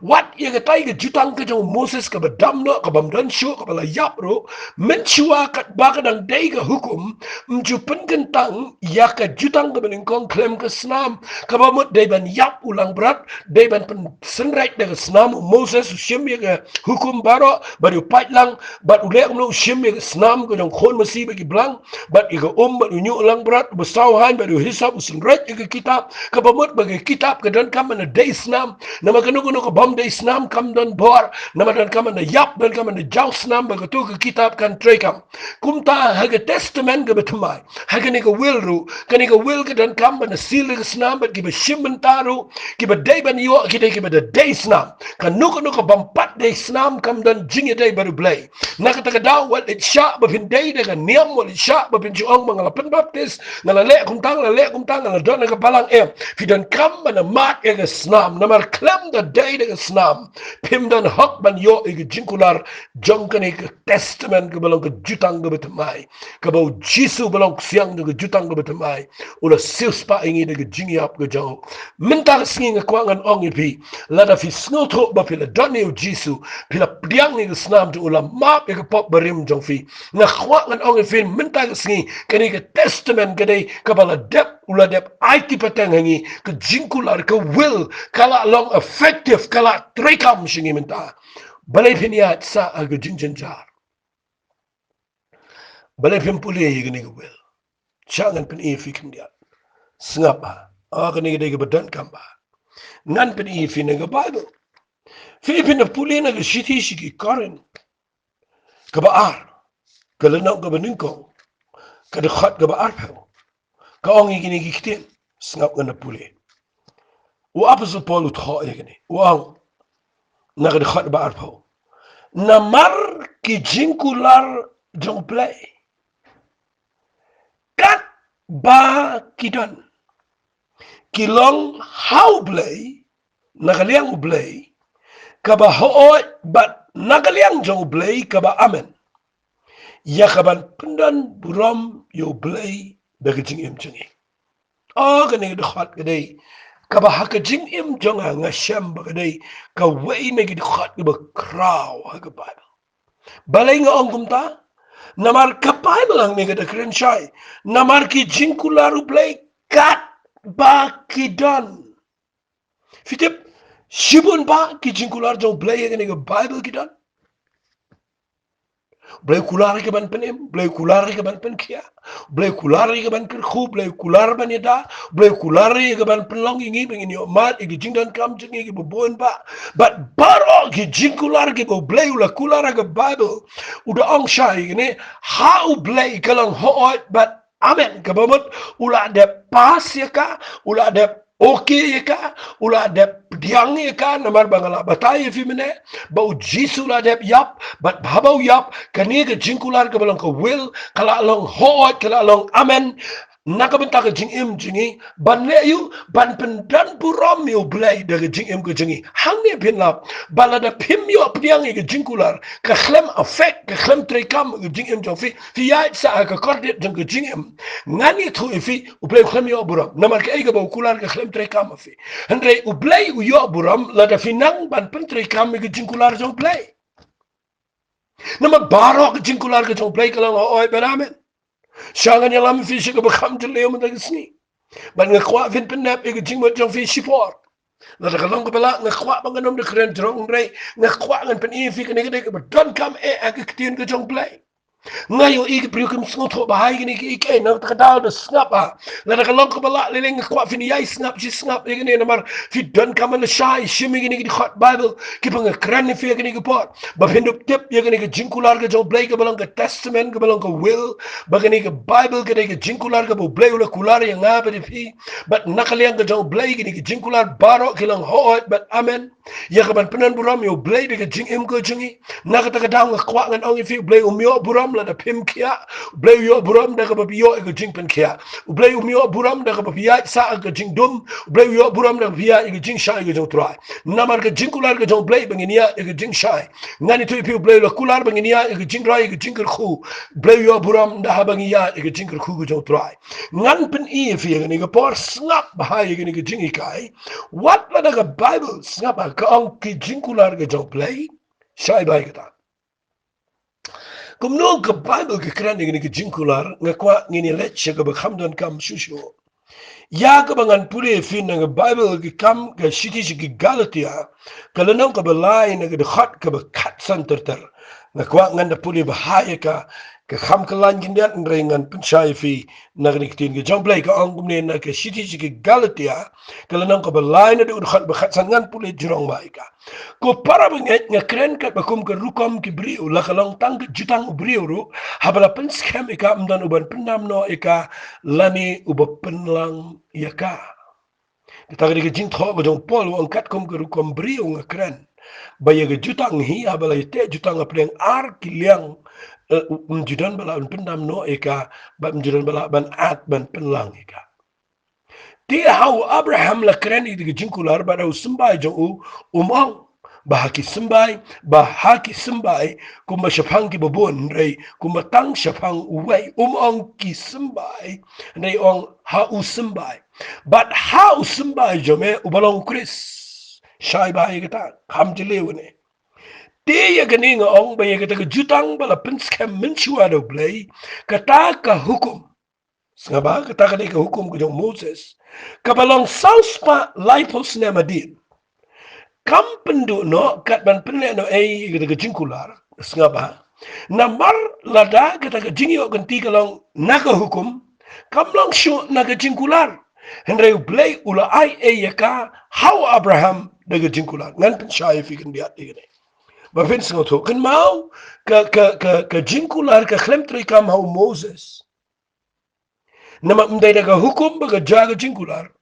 Wat ïa katai ka jutang ka jong u Moses kaba dam noh, kabym don shuh, kaba la ïap ruh, mynshuwa katba ka dang dei ka hukum, ym ju pynkyntang ïa ka jutang kaba nyngkong khlem ka snam. Kaba mut dei ban ïap u langbrot, dei ban pynsynreit da ka snam. U Moses u shim ïa ka hukum baroh, bad u pait lang, bad u leh kumno? U shim ïa ka snam ka jong u khun masi bad ki blang, bad ïa ka um, bad u ñiuh langbrot, u ba saw haiñ, bad u hisop, u synreit ïa ka kitab. Kaba mut ba ka kitab ka donkam ban da dei snam. Namar kano kano kabym dei snam kam don bor. Namar donkam ban da ïap, donkam ban da jaw snam ba kato ka kitab kan treikam. Kumta ha ka testament kaba thymmai, ha kane ka will ruh, kane ka will ka donkam ban da seal da ka snam, bad kiba shim bynta ruh, kiba dei ban ïoh ki dei kiba da dei snam. Kano kano kabym pat dei snam kam don jingïadei bad U Blei. Na kata ka daw, wat leit shah ba phin dei da ka niam, wat leit shah ba phin ju ong ba nga la pynbaptis, nga la leh kumta, nga la leh kumta, nga la don ha ka balang, em. Phi donkam ban da mad ïa ka snam, namar khlem da dei da ka snam phim don hok ban ïoh ïa ka jingkular jong kane ka testament kaba long ka jutang kaba thymmai, kaba U Jisu ba long u ksiang jong ka jutang kaba thymmai u la siewspah ïa ngi da ka jingïap ka jong u. Mynta ka sngi nga kwah ngan ong ïa phi, lada phi sngewthuh ba phi la don ïa U Jisu, phi la pdiang ïa ka snam jong u, la map ïa ka pop barim jong phi, nga kwah ngan ong ïa phi mynta ka sngi, kane ka testament ka dei kaba la dep, u la dep aiti pateng ha ngi. Ka jingkular, ka will, ka la long effective, ka la treikam sha ngi mynta. Balei phin ïaid sah ha ka jingjynjar? Balei phim pule ïa kane ka will? Sha ngan pyni ïa phi khyndiat. Sngap bha. Ah, kane ka dei kaba donkam bha. Ngan pyni ïa phi na ka Bible. Phi, phin da pule na ka shithi sha ki Korinth kaba ar, ka lynnong kaba nyngkong, ka dkhot kaba arphew. Ka ong ïa kine ki ktien. Sngap, ngan da pule. U Apostol Paul u thoh ïa kine, u ong, na ka dkhot ba arphew, namar ki jingkular jong U Blei, katba ki don, ki long ha U Blei, na ka liang U Blei kaba hooid, bad na ka liang jong U Blei kaba amen, ïa kaban pyndon burom ïa U Blei da ka jingim jong ngi. Oh, kane ka dkhot ka dei kaba ha ka jingim jong nga, nga shem ba ka dei kawei na ki dkhot kiba khraw ha ka Bible. Balei nga ong kumta? Namar ka Bible hangne ka da kren shai namar ki jingkular U Blei katba ki don. Phi tip, shibun bah ki jingkular jong U Blei ha kane ka Bible ki don. U Blei u kular ïa ka ban pynim, U Blei u kular ïa ka ban pynkhiah, U Blei u kular ïa ka ban kyrkhu, U Blei u kular ban ïada, U Blei u kular ïa ka ban pynlong ïa ngi ba ngin ïoh mad ïa ki jingdonkam jong ngi kiba bun bah. Bad baroh ki jingkular kiba U Blei u la kular ha ka Bible, u da ong shai ïa kine, ha U Blei ka long hooid bad amen. Kaba mut u la dep pass ïa ka, u la dep okay ïa ka, u la dep pdiang ïa ka, namar ba nga la batai ïa phi mynne ba U Jisu u la dep ïap, bad haba u ïap, kane ka jingkular kaba long ka will ka la long hooid, ka la long amen na ka bynta ka jingim jong ngi, ban leh ïa u, ban pyndon burom ïa U Blei da ka jingim ka jong ngi. Hangne phin lap ba lada phim ïoh pdiang ïa ka jingkular, ka khlem affect, ka khlem treikam ka jingim jong phi. Phi ïaid sah ha ka kordit jong ka jingim. Ngan ïathuh ïa phi, U Blei u khlem ïoh burom. Namar kaei kaba u kular ka khlem treikam ha phi. Hynrei U Blei u ïoh burom lada phi nang ban pyntreikam ïa ka jingkular jong U Blei. Namar baroh ka jingkular ka jong U Blei ka long hooid bad amen. Sha ngan ïalam ïa phi sha kaba kham jylliew mynta ka sngi. Bad nga kwah phin pynnep ïa ka jingmut jong phi shipor. Lada ka long kaba lah, nga kwah ba ngan ym da kren jrong, hynrei nga kwah ngan pyni ïa phi kane ka dei kaba donkam eh ha ka ktien ka jong U Blei. Nga ïohi ki briew kim sngewthuh bha ïa kine kiei kiei, na kata ka daw da sngap bha. Lada ka long kaba lah, lei lei nga kwah phin ïai sngap shi sngap ïa kine, namar phi donkam ban lashai shim ïa kine ki dkhot Bible kiba nga kren ïa phi ha kine ki por, ba phin ïoh tip ïa kane ka jingkular ka jong U Blei kaba long ka testament, kaba long ka will, ba kane ka Bible ka dei ka jingkular kaba U Blei u la kular ïa nga bad ïa phi. Bad na ka liang ka jong U Blei kine ki jingkular baroh ki long hooid bad amen ïa kaban pyndon burom ïa U Blei da ka jingim ka jong ngi. Na kata ka daw nga kwah ngan ong ïa phi, U Blei um ïoh burom lada phim khiah. U Blei u ïoh burom da kaba phi ïoh ïa ka jingpynkhiah. U Blei um ïoh burom da kaba phi ïaid sah ha ka jingdum. U Blei u ïoh burom da kaba phi ïaid ha ka jingshai ka jong U Trai. Namar ka jingkular ka jong U Blei ba ngin ïaid ha ka jingshai. Ngan ïathuh ïa phi, U Blei u la kular ba ngin ïaid ha ka jingroi, ha ka jingkyrkhu. U Blei u ïoh burom da haba ngi ïaid ha ka jingkyrkhu ka jong U Trai. Ngan pyni ïa phi ha kane ka por, sngap bha ïa kane ka jinghikai. Wat lada ka Bible, sngap bha, Ka ong ki jingkular ka jong U Blei, shai bha ïa kata. Kumno ka Baibl ka kren ïa kine ki jingkular, nga kwah ngin ïa leit sha kaba kham donkam shuh shuh. Ïa kaba ngan pule ïa phi na ka Baibl ka kam ka shithi sha ki Galatia, ka lynnong kaba lai na ka dkhot kaba khatsan ter ter. Nga kwah ngan da pule bha ïa ka, ka kham kyllain khyndiat, hynrei ngan pynshai ïa phi na kane ka ktien ka jong U Blei. Ka ong kumne na ka shithi sha ki Galatia, ka lynnong kaba lai na ka dkhot ba khatsan, ngan pule jrong bha ïa ka. Ko para bangeit, nga kren katba kum ka rukom ki briew, la ka long tang ka jutang u briew ruh, haba la pynskhem ïa ka, ym don uban pyndam noh ïa ka, lane uba pynlang ïa ka. Kata ka dei ka jingthoh ka jong u Paul, u ong katkum ka rukom briew nga kren. Ba ïa ka jutang hi, haba la ïateh jutang hapdeng ar ki liang, eh, ym ju don ba lah ban pyndam noh ïa ka, bad ym ju don ba lah ban at ban pynlang ïa ka. Te ha u Abraham la kren ïa ka jingkular, bad ha u symbai jong u, um ong ba ha ki symbai, ba ha ki symbai, kumba shaphang kiba bun, hynrei kumba tang shaphang uwei. Um ong ki symbai, hynrei ong ha u symbai. Bad ha u symbai jong me uba long u Khrist. Shai bha ïa kata, kham jylliew ne. Te ïa kane nga ong ba ïa kata ka jutang ba la pynskhem mynshuwa da U Blei, kata ka hukum. Sngap bha, kata ka dei ka hukum ka jong u Moses, kaba long saw spah laiphew snem hadien. Kam pynduh noh kat ban pynleh noh ei ïa kata ka jingkular. Sngap bha. Namar lada kata ka jingïoh kynti ka long na ka hukum, kam long shuh na ka jingkular. Hynrei U Blei u la ai ei ïa ka ha u Abraham da ka jingkular. Ngan pynshai ïa phi khyndiat ïa kane, ba phin sngewthuh. Kynmaw, ka, ka, ka, ka jingkular ka khlem treikam ha u Moses. Namar ym dei da ka hukum ba ka jia ka jingkular.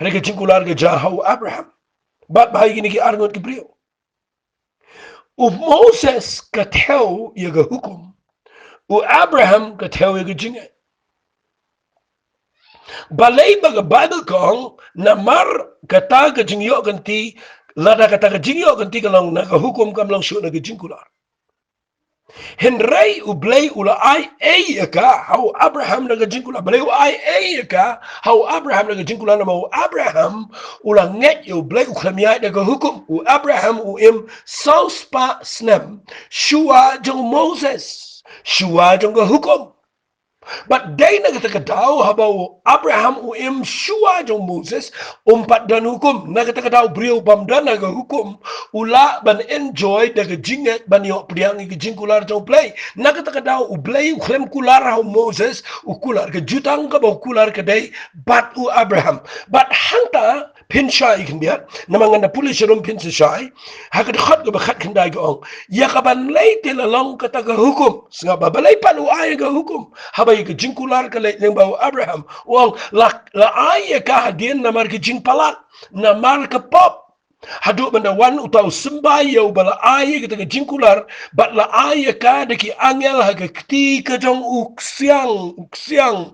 Hynrei ka jingkular ka jia ha u Abraham. Bad bha ïa kine ki arngut ki briew. U Moses ka thew ïa ka hukum. U Abraham ka thew ïa ka jingngeit. Balei ba ka Baibl ka ong, namar kata ka jingïoh kynti, lada kata ka jingïoh kynti ka long na ka hukum, kam long shuh na ka jingkular. Hynrei U Blei u la ai ei ïa ka ha u Abraham da ka jingkular. Balei u ai ei ïa ka ha u Abraham da ka jingkular? Namar u Abraham u la ngeit ïa U Blei, u khlem ïaid da ka hukum. U Abraham u im saw spah snem shuwa jong u Moses, shuwa jong ka hukum. Bad dei na kata ka daw haba u Abraham u im shuwa jong u Moses, um pat don hukum. Na kata ka daw u briew bym don ha ka hukum u lah ban enjoy da ka jingngeit ban ïoh pdiang ïa ka jingkular jong U Blei. Na kata ka daw U Blei u khlem kular ha u Moses, u kular. Ka jutang kaba u kular ka dei bad u Abraham. Bad hangta phin shai khyndiat, namar ngan da pule sharum phin sa shai. Ha ka dkhot kaba khatkhyndai ka ong, ïa kaban lei te la long kata ka hukum. Sngap bha, balei pat u ai ka hukum? Haba ïa ka jingkular ka leit lyngba u Abraham. U ong la, la ai ïa ka hadien namar ka jingpalat, namar ka pop. Haduh ban da wan uta u symbai ïa uba la ai ïa kata ka jingkular, bad la ai ïa ka da ki angel ha ka kti ka jong u ksiang, u ksiang.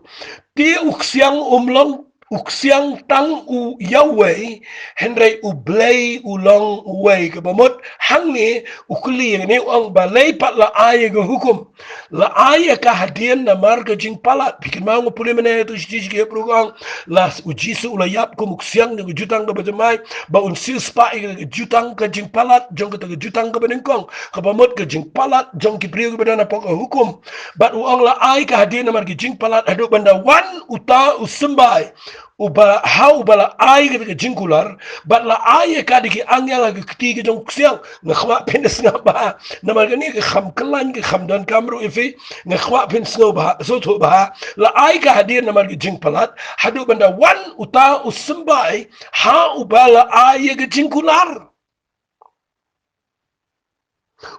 Te u ksiang um long u ksiang tang u ïa uwei, hynrei U Blei u long uwei. Kaba mut hangne u kylli ïa kane, u ong balei pat la ai ïa ka hukum? La ai ïa ka hadien namar ka jingpalat. Phi kynmaw nga pule mynne ha u shithi sha ki Hebru ka ong, la u Jisu u la ïap kum u ksiang jong ka jutang kaba jemai, ba un siewspah ïa ka jutang ka jingpalat jong kata ka jutang kaba nyngkong. Kaba mut ka jingpalat jong ki briew kiba don hapoh ka hukum. Bad u ong la ai ka hadien namar ki jingpalat, haduh ban da wan uta u symbai uba, ha uba la ai kata ka jingkular, bad la ai ïa ka da ki angel ha ka kti ka jong u ksiang. Nga kwah phin sngap bha, namar kane ka kham kyllain, ka kham donkam ruh ïa phi. Nga kwah phin sngew bha, sngewthuh bha. La ai ka hadien namar ki jingpalat, haduh ban da wan uta u symbai ha uba la ai ïa ka jingkular.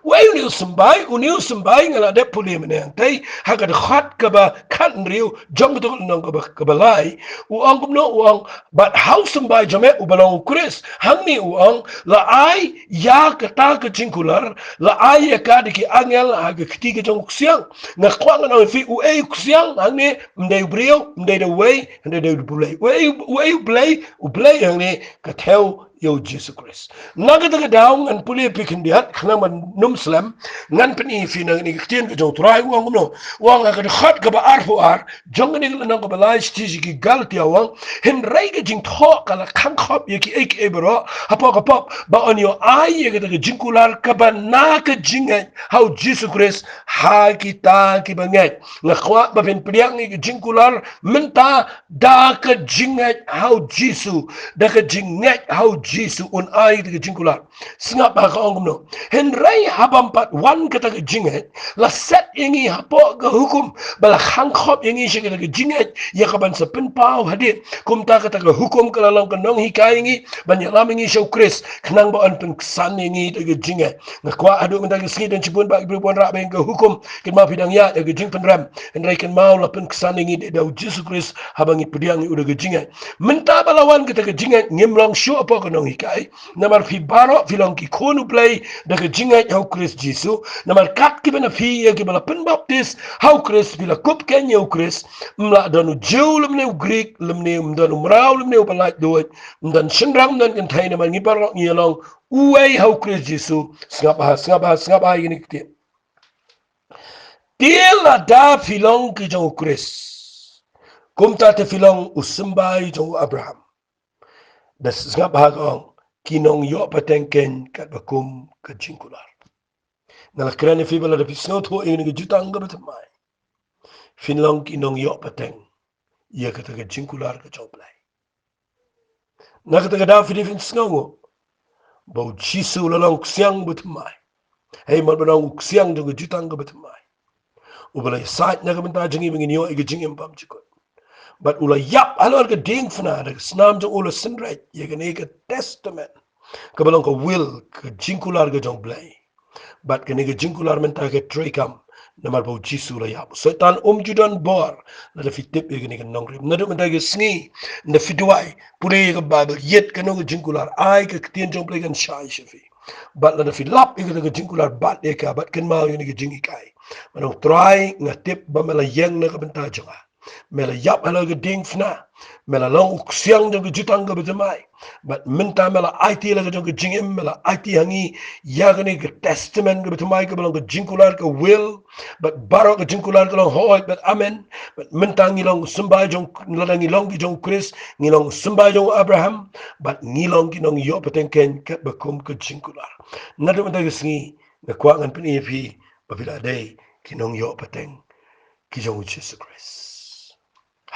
Wei une u symbai, une u symbai nga la dep pule mynne hangtei, ha ka dkhot kaba khathynriew jong kata ka lynnong kaba, kaba lai. U ong kumno? U ong, bad ha u symbai jong me uba long u Khrist. Hangne u ong la ai ïa kata ka jingkular, la ai ïa ka da ki angel ha ka kti ka jong u ksiang. Nga kwah ngan ong ïa phi, uei u ksiang hangne? Ym dei u briew, ym dei da uwei, ym dei da U Blei. Uei, uei U Blei? U Blei hangne ka thew ïa u Jisu Khrist. Na kata ka daw ngan pule phi khyndiat, khnang ban ym slem, ngan pyni phi na kane ka ktien ka jong u Trai u ong kumno. U ong ha ka dkhot kaba arphew ar jong kane ka lynnong kaba lai shithi sha ki Galatia u ong, hynrei ka jingthoh ka la khang khop ïa kiei kiei baroh hapoh ka pop, ba yn ïoh ai ïa kata ka jingkular kaba na ka jingngeit ha u Jisu Khrist ha kita kiba ngeit. Nga kwah ba phin pdiang ïa ka jingkular mynta da ka jingngeit ha u Jisu, da ka jingngeit ha u Jisu un ai da ka jingkular. Sngap ha ka ong kumno. Hynrei haba ym pat wan kata ka jingngeit, la set ïa ngi hapoh ka hukum, ba la khang khop ïa ngi sha kata ka jingngeit ïa ka ban sa pynpaw hadien. Kumta kata ka hukum ka la long ka nonghikai ïa ngi ban ïalam ïa ngi sha u Khrist, khnang ba yn pynksan ïa ngi da ka jingngeit. Nga kwah haduh mynta ka sngi don shibun bah ki briew ba wan rah ba ïeng ka hukum, kynmaw phi dang ïaid ha ka jingpynrem. Hynrei kynmaw la pynksan ïa ngi da u Jisu Khrist haba ngi pdiang ïa u da ka jingngeit. Mynta ba la wan kata ka jingngeit, ngim long shuh hapoh ka nonghikai. Namar phi baroh phi long ki khun u Blei da ka jingngeit ha u Khrist Jisu. Namar kat kiba na phi ïa kiba la pynbaptis ha u Khrist, phi la kup keiñ ïa u Khrist. Ym lah don u Jiw lymne u Grik, lymne ym don u mraw lymne u ba laitluid, ym don shynrang ym don kynthei, namar ngi baroh ngi long uwei ha u Khrist Jisu. Sngap ha, sngap ha, sngap ha ïa kane ka ktien. Te lada phi long ki jong u Khrist, kumta te phi long u symbai jong u Abraham. Da sngap ha ka ong, ki nongïoh pateng keiñ katba kum ka jingkular. Nga la kren ïa phi ba lada phi sngewthuh ïa kane ka jutang kaba thymmai, phin long ki nongïoh pateng ïa kata ka jingkular ka jong u Blei. Na kata ka daw phi dei phin sngewnguh ba u Jisu u la long u ksiang ba thymmai. Hei, mut ban ong u ksiang jong ka jutang kaba thymmai, uba la ïasaid na ka bynta jong ngi ba ngin ïoh ïa ka jingim bymjukut. Bad u la ïap halor ka diengphna, da ka snam jong u la synreit ïa kane ka testament, kaba long ka will, ka jingkular ka jong u Blei. Bad kane ka jingkular mynta ka treikam namar ba u Jisu u la ïap. U Soitan um ju don bor lada phi tip ïa kane ka nongrim. Naduh mynta ka sngi, lada phi duwai, pule ïa ka Baibl, ïit kano ka jingkular, ai ka ktien jong u Blei kan shai sha phi. Bad lada phi lap ïa kata ka jingkular, bat ïa ka, bad kynmaw ïa kane ka jinghikai. Ba ong, Trai, nga tip ba me la ïeng na ka bynta jong nga. Me la ïap halor ka diengphna. Me la long u ksiang jong ka jutang kaba thymmai. Bad mynta me la aiti la ka jong ka jingim, me la aiti ha ngi ïa kane ka testament kaba thymmai, kaba long ka jingkular, ka will. Bad baroh ka jingkular ka long hooid bad amen. Bad mynta ngi long u symbai jong, lada ngi long ki jong u Khrist, ngi long u symbai jong u Abraham. Bad ngi long ki nongïoh pateng keiñ katba kum ka jingkular. Naduh mynta ka sngi, nga kwah ngan pyni ïa phi ba phi la dei ki nongïoh pateng ki jong u Jisu Khrist.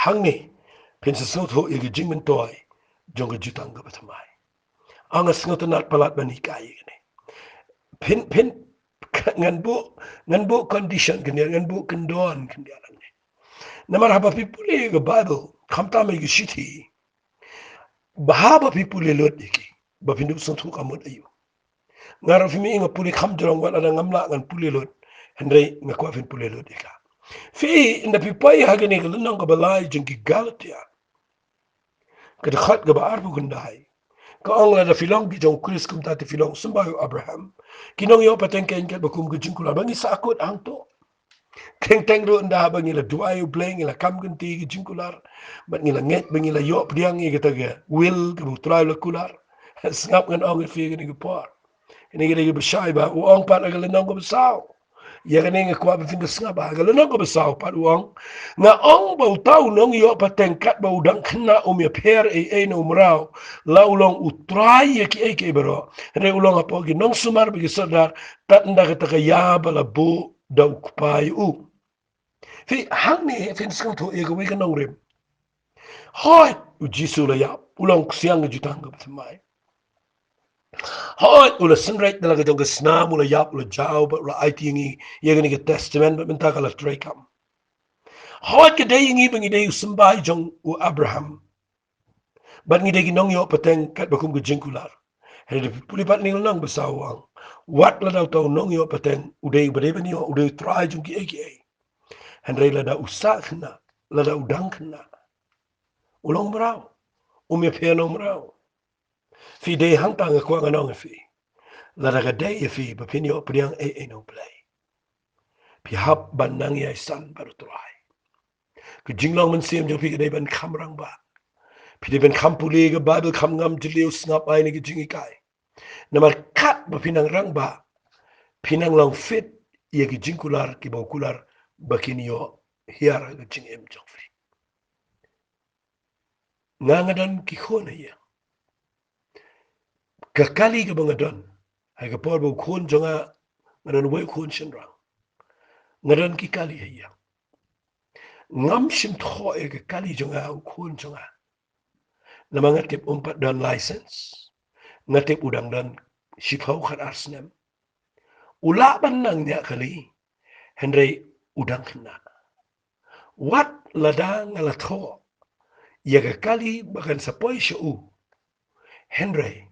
Hangne phin sa sngewthuh ïa ka jingmyntoi jong ka jutang kaba thymmai. Nga sngewtynnat palat ban hikai ïa kane. Phin, phin, ngan buh, ngan buh condition khyndiat, ngan buh kyndon khyndiat hangne. Namar haba phi pule ïa ka Baibl, khamtam ïa ki shithi, ba haba phi pule lut ïa ki, ba phin dup sngewthuh ka mut aïu. Nga ruh phi mih nga pule kham jrong, wat lada ngam lah ngan pule lut. Hynrei nga kwah phin pule lut ïa ka. Phi, ynda phi poi ha kane ka lynnong kaba lai jong ki Galatia, ka dkhot kaba arphew khyndai, ka ong, lada phi long ki jong u Khrist, kumta te phi long u symbai u Abraham, ki nongïoh pateng keiñ katba kum ka jingkular. Ba ngi sahkut hangto. Teng teng ruh ynda haba ngi la duwai ïa u Blei, ngi la kam kynti ka jingkular, bad ngi la ngeit ba ngi la ïoh pdiang ïa kata ka will kaba u Trai u la kular. Sngap, ngan ong ïa phi kane ka por, kane ka dei kaba shai bha. U ong pat ha ka lynnong kaba saw. Ïa kane nga kwah ba phin da sngap bha. Ha ka lynnong kaba saw pat u ong, nga ong ba uta u nongïoh pateng, katba u dang khynnah um ïapher ei ei na u mraw, la u long u trai ïa kiei kiei baroh. Hynrei u long hapoh ki nongsumar bad ki sordar, tad ynda kata ka ïa ba la buh da u Kpa ïa u. Phi, hangne phin sngewthuh ïa kawei ka nongrim. Hooid, u Jisu u la ïap, u long u ksiang ka jutang kaba thymmai. Hooid, u la synreit da la ka jong ka snam, u la ïap, u la jaw, bad u la aiti ïa ngi ïa kane ka testament, bad mynta ka la treikam. Hooid, ka dei ïa ngi ba ngi dei u symbai jong u Abraham, bad ngi dei ki nongïoh pateng katba kum ka jingkular. Hynrei da phi pule pat ha kane ka lynnong ba saw u ong, wat lada uta u nongïoh pateng u dei uba dei ban ïoh, u dei u trai jong kiei kiei, hynrei lada u sah khynnah, lada u dang khynnah, u long mraw, um ïapher na u mraw. Phi, dei hangta nga kwah ngan ong ïa phi, lada ka dei ïa phi ba phin ïoh pdiang ei ei na u Blei, phi hap ban nang ïaisah bad u Trai. Ka jinglong mynsiem jong phi ka dei ban kham rangbah. Phi dei ban kham pule ka Baibl, kham ngam jylliew, sngap ai na ki jinghikai. Namar katba phi nang rangbah, phi nang long fit ïa ki jingkular kiba u kular ba kin ïoh hiar ha ka jingim jong phi. Nga, nga don ki khun ha ïing. Ka kali kaba nga don, ha ka por ba u khun jong nga, nga don wei u khun shynrang. Nga don ki kali ha ïing. Ngam shym thoh ïa ka kali jong nga ha u khun jong nga. Namar nga tip um pat don license. Nga tip u dang don shiphew khatar snem. U lah ban nang ñiah kali, hynrei u dang khynnah. Wat lada nga la thoh ïa ka kali ba kan sa poi sha u, hynrei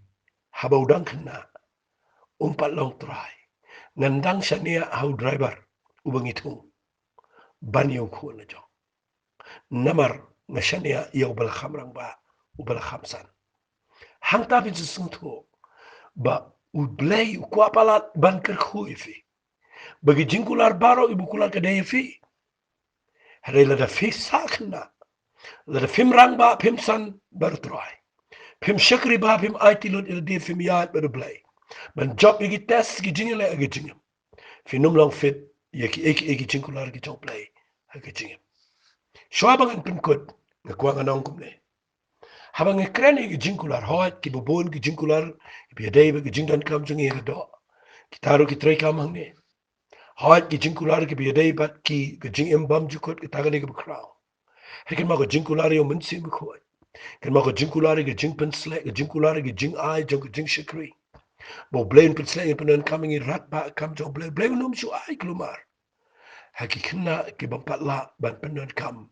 haba u dang khynnah, um pat long trai. Ngan dang shaniah ha u driver uba ngi thung ban ïa u khun la jong. Namar nga shaniah ïa uba la kham rangbah, uba la kham san. Hangta phin sa sngewthuh ba U Blei u kwah palat ban kyrkhu ïa phi, ba ki jingkular baroh iba u kular ka dei ïa phi. Hynrei lada phi sah khynnah, lada phim rangbah, phim san bad U Trai, phim shakri bha, phim aiti lut ïa lade, phim ïaid bad U Blei ban jop ïa ki test, ki jingïaleh ha ka jingim, phin ym long fit ïa kiei kiei ki jingkular ki jong U Blei ha ka jingim. Shuwa ba ngan pynkut, nga kwah ngan ong kumne. Haba ngi kren ïa ki jingkular, hooid, kiba bun ki jingkular kiba ïadei bad ki jingdonkam jong ngi ha ka doh, kita ruh ki treikam hangne. Hooid, ki jingkular kiba ïadei bad ki, ka jingim bymjukut, kata ka dei kaba khraw. Hynrei kynmaw ka jingkular ïa U Mynsiem Bakhuid, kynmaw ka jingkular ïa ka jingpynshlur, ka jingkular ïa ka jingai jong ka jingshakri, ba U Blei un pynshlur ïa ngi, pyndonkam ïa ngi radbah kam jong U Blei. U Blei un ym shu ai kulmar ha ki khynnah ki bym pat lah ban pyndonkam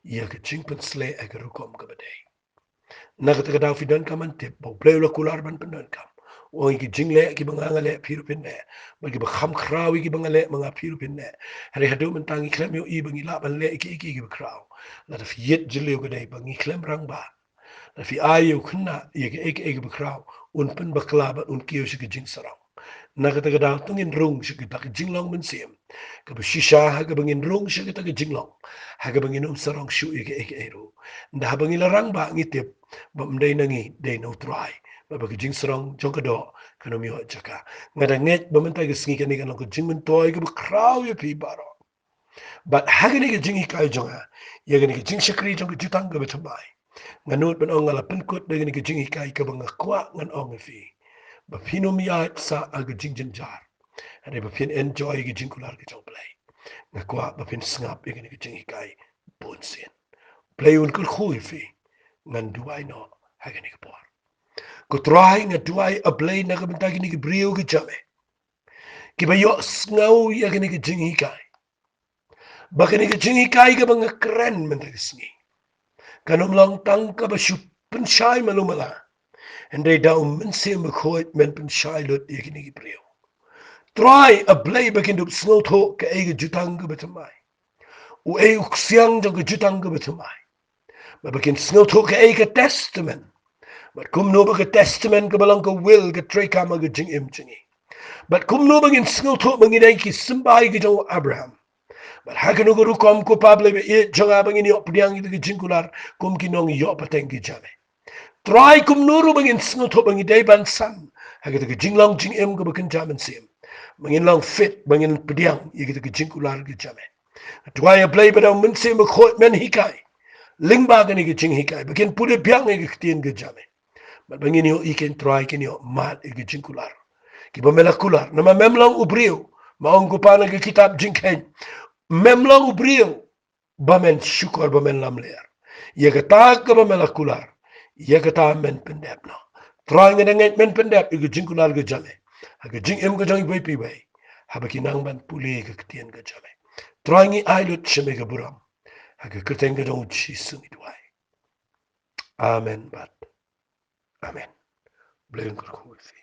ïa ka jingpynshlur ha ka rukom kaba dei. Na kata ka daw phi donkam ban tip ba U Blei u la kular ban pyndonkam. U ong, ïa ki jingleh kiba nga nga leh, phi ruh phin leh. Bad kiba kham khraw ïa kiba nga leh ma nga, phi ruh phin leh. Hynrei haduh mynta ngi khlem ïohi ba ngi lah ban leh ïa kiei kiei kiba khraw. Lada phi ïeit jylliew, ka dei ba ngi khlem rangbah. Lada phi ai ïa u khynnah ïa kiei kiei kiba khraw, un pynbakla bad un kiew sha ka jingsarong. Na kata ka daw to ngin rung sha kata ka jinglong mynsiem kaba shisha, ha kaba ngin rung sha kata ka jinglong ha kaba ngin ym sarong shuh ïa kiei kiei ruh. Ynda haba ngi la rangbah, ngi tip ba ym dei na ngi, dei na U Trai, bad ba ka jingsarong jong ka doh kan ym ïoh jaka. Nga da ngeit ba mynta ka sngi kane kan long ka jingmyntoi kaba khraw ïa phi baroh. Bad ha kane ka jinghikai jong nga ïa kane ka jingshakri jong ka jutang kaba thymmai, nga nud ban ong, nga la pynkut da kane ka jinghikai kaba nga kwah ngan ong ïa phi, ba phin ym ïaid sah ha ka jingjynjar, hynrei ba phin enjoy ka jingkular ka jong U Blei. Nga kwah ba phin sngap ïa kane ka jinghikai bunsien. U Blei un kyrkhu ïa phi. Ngan duwai noh ha kane ka por. Ko Trai, nga duwai, A Blei, na ka bynta kine ki briew ki jong me kiba ïohsngew ïa kane ka jinghikai, ba kane ka jinghikai kaba nga kren mynta ka sngi kan ym long tang kaba shu pynshai malu mala, hynrei da U Mynsiem Bakhuid men pynshai lut ïa kine ki briew. Trai, A Blei, ba kin dup sngewthuh kaei ka jutang kaba thymmai, uei u ksiang jong ka jutang kaba thymmai, bad ba kin sngewthuh kaei ka testament, bad kumno ba ka testament kaba long ka will ka treikam ha ka jingim jong ngi, bad kumno ba ngin sngewthuh ba ngi dei ki symbai ki jong u Abraham. Bad ha kano ka rukom, ko Pa Blei ba ïeit jong nga, ba ngin ïoh pdiang ïa kita ki jingkular kum ki nongïoh pateng ki jong me. Trai, kumno ruh ba ngin sngewthuh ba ngi dei ban san ha kata ka jinglong jingim kaba kynja mynsiem, ba ngin long fit, ba ngin pdiang ïa kita ki jingkular ki jong me. Trai, A Blei, ba da U Mynsiem Bakhuid men hikai lyngba kane ka jinghikai, ba kin pule biang ïa ka ktien ka jong me, bad ba ngin ïohi, kin Trai, kin ïoh mad ïa ka jingkular kiba me la kular. Namar mem long u briew, ma ong ko Pa na ka kitab Jingkheiñ, mem long u briew ba men shukor, ba men lamler. Ïa kata kaba me la kular, ïa kata men pyndep noh. Trai, nga da ngeit men pyndep ïa ka jingkular ka jong me ha ka jingim ka jong iwei pa iwei, haba ki nang ban pule ïa ka ktien ka jong me. Trai, ngi ai lut sha me ka burom. Ha ka kyrteng ka jong U Jisu ngi duwai. Amen bad amen. Blei un kyrkhu ïa phi.